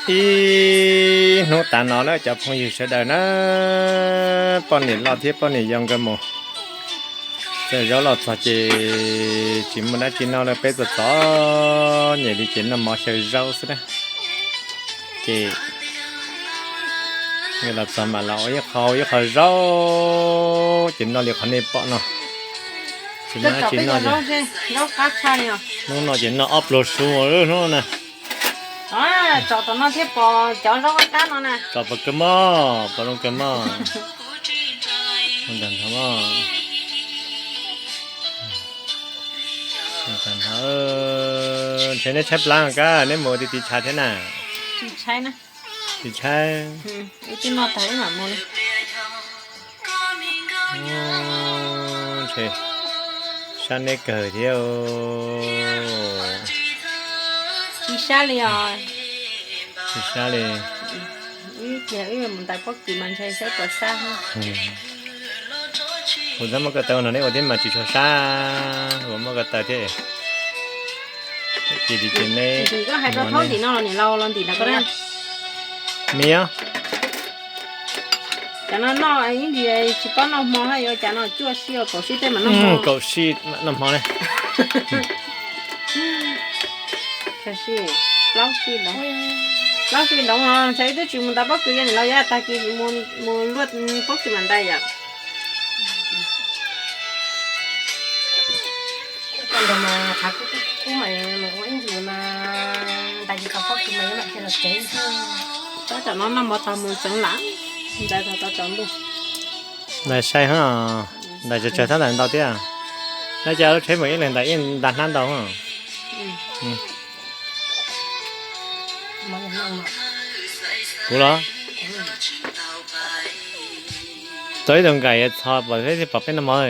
Ib hnub tas no na cov phooj ywg sawv daws na, poj niam loj thiab poj niam yau nkawd mus txawm zaub los txog ces tsis muaj dab tsi noj lawm, peb txom txom nyem li ces noj mov xyaw zaub xwb na. Ces los txog mam los ua ib qho ib qho zaub ces noj li qhov nej pom no. Tsis muaj dab tsi noj ces hnub no ces noj ob pluag su hnub na. Tsom tom no thiab pom cov zaub qab qab no na. Tsom pom kawg mog, pom zoo kawg mog. Ntshe neb tshaib plab kab neb mus ua ti tiv tshav thiab na. Tsis tshaib. Ib tug noj tag wb mam mus. Ntshe sab neb kawg thiab. Tsis sab li os. Tsis sab li. Wb mus ntais pob kws mas ntshe saib puas sab. Kuv txhob muab ko taw no neb ua thiab mas tsis tshua sab, kuv muab ko taw thiab. Ces neb koj hais rau thaub ntim no los niam laus los ntim no ko na. Miv. Cov no noj ib ntsis tsis paub noj hmo, yuav cas no cuaj sij kaum sij tej mam noj hmo. Kaum sij mam noj hmo ne. Plaub sij, plaub sij nrov, ntshe wb twb tsis mus ntais pob kws, yog niam laus yuav tag kis mus luaj pob kws mam ntais yom. Koj nrog mas qhav kub kub mas mus ua ib ntus mas ntais tsis tau pob kws mas yuav mam thiaj los tsev xwb. Tab tom no noj mov tag mus tsev lawm, ntais tag tau tsaus ntuj. Ntais sai, ntais tsawg tsawg tab ntais ntau thiab. Nyob cas lub tsheb mus ib leeg ntais ib nta hnab ntau. Kuv los tau ib tug nkais txho pom peb noj mov.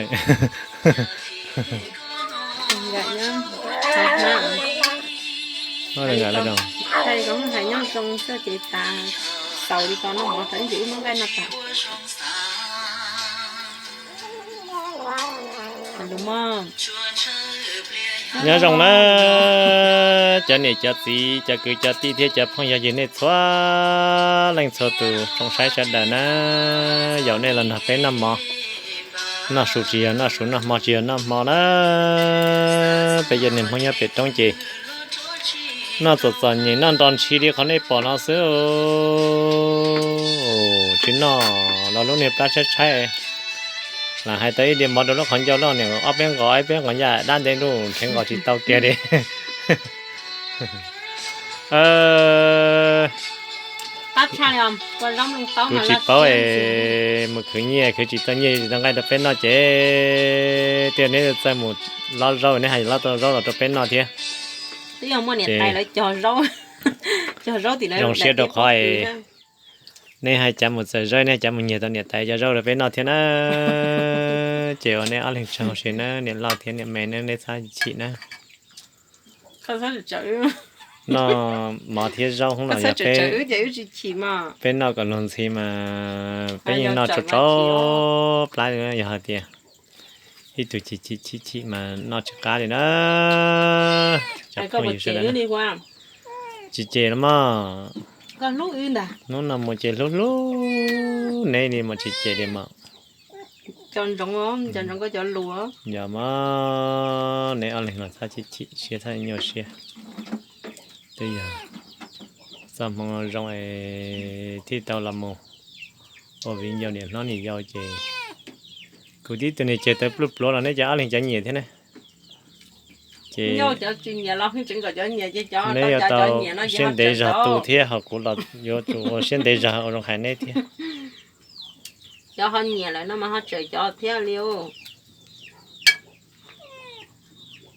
Hais nyob zoo xwb ces tas, xaus li ko noj mov rau ib ntsis wb muab nqaij noj tas. Nyob zoo na cov niam cov txiv cov kwv cov tij thiab cov phooj ywg ywg nej txhua leej txhua tus tsoom saib sawv daws na, yaum nej los nrog peb noj mov, noj su tsis yog noj su, noj hmo tsis yog noj hmo na. Peb cov niag Hmoob nyob pem roob ces noj txom txom nyem noj nro ntshis li qhov nej pom no xwb. Tsis noj los lub niag plab tshaib tshaib. Lam hais tau ib diav mov rau lub qhov ncauj loj niam ob peb nqos, ob peb nqos ncaj dab nteg lub nrhev nqos tsis tau kiag li. Kuv tsis paub es mus khwv nyiaj khwv tsis tau nyiaj tsis tau nqaij rau peb noj ces twb yog neb txawj mus lob zaub, neb hais lob tau zaub los rau peb noj thiab. Zoo siab rau qhov neb hais cav mus txawm zaub, neb hais cav mus nyiag tau niam tais cov zaub rau peb noj thiab na. Ces ua neb ob leeg tsaug sia na, niam loj thiab niam me na, neb txhob chim na. Noj mov thiab zaub hoob los yog peb noj kom luag ntxhi mas peb yeej noj tsau tsau plab li na. Yog hais tias ib tug chim chim chim chim mas noj tsis qab li na. Tsis cem los mas, hnub no mus ces hlub hlub neb li mas tsis cem li mas. Yog mas, neb ob leeg los txhob chim chim siab, txhob nyuaj siab. Twb yog txoj hmoo zoo es thiaj tau los mus ua viv ncaus niam hlob niam yau ces kuv tib tug niag ceg tawv pluj pluav los neb cov ob leeg cov nyiam thiab ne. Ces neb yuav tau siab ntev zog tu thiab ho kuv los yuav tsum ua siab ntev zog ua zoo hais neb thiab. Cov ho nyiam lawm no mas ho tseem cov thiab li.